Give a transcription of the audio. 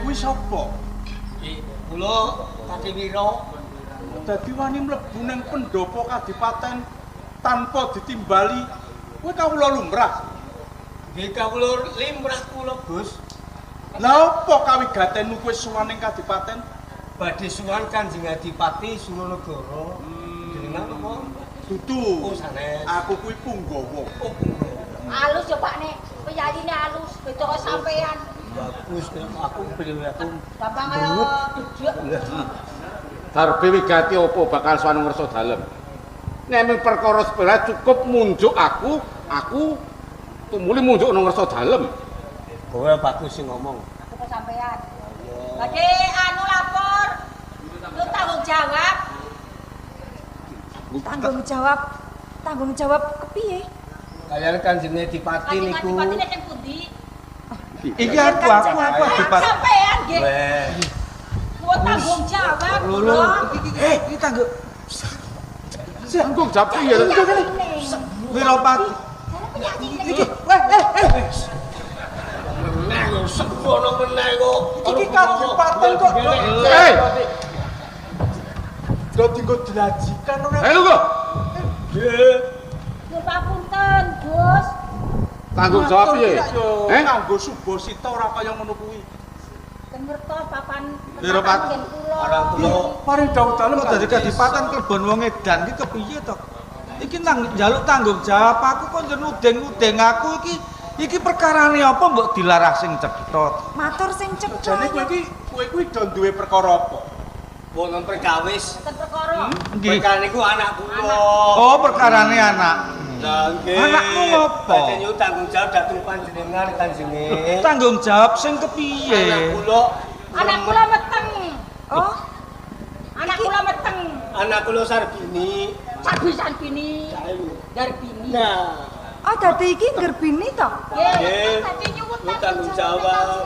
kuwi sapa? Kula Kadiwira. Dadi wani mlebu ning pendopo kadipaten tanpa ditimbali. Kowe kawula lumrah. Nggih kawula limrah kula, Gus. Lah apa kawigatenmu kowe sowan ning kadipaten? Badhe sowan Kanjeng Adipati Suranegara. Jenengan apa? Dudu. Oh, sanes. Aku kuwi punggawa. Oh, punggawa. Alus ya Pak nek, piyayine alus, beda karo sampean. Bagus, aku beli aku. Bapak kaya tujuk. Darbe wigati apa bakal sowan ngersa dalem. Nek mung perkara sepele cukup munjuk aku, aku tumuli munjuk nang ngersa dalem. Kowe bagus sing ngomong. Aku kok sampean. Badhe anu lapor. Lu tanggung jawab. Tanggung jawab. Tanggung jawab kepiye? Kalian Kanjeng Adipati niku. Kanjeng Adipati sing pundi? Iki aku Adipati. Sampean nggih. Kowe tanggung jawab. Lho, iki tanggung. Tanggung jawab piye? Wiropati. Iki, weh, Meneh kok sebono meneh kok. Iki kadipaten kok. Hei. Do dinggo dlajikan ora. Hei lho. Nggih. Nyuwun papunten, Gus. Tanggung jawab piye? Eh, nganggo subasita ora kaya ngono kuwi. Ten ngertos papan Wiropati. Orang kula Paring dawuh dalem Kok dadi kadipaten klebon wong edan iki kepiye to? Iki nang njaluk tanggung jawab aku kok nuding-nuding aku iki. Iki perkarane apa mbok dilarah sing cetha? Matur sing cetha. Jane kowe iki kowe kuwi do duwe perkara apa? Wonten perkawis. Wonten perkara. Nggih. Perkara niku anak kula. Oh, perkarane anak. Lah nggih. Anakmu ngopo? Badhe nyuwun tanggung jawab dhateng panjenengan Kanjenge. Tanggung jawab sing kepiye? Anak kula. Anak kula meteng. Oh. Anak kula meteng. Anak kula Sarbini. Sarbi Sarbini. Garbini. Nah. Oh, dadi iki Garbini to? Nggih, dadi nyuwun tanggung jawab.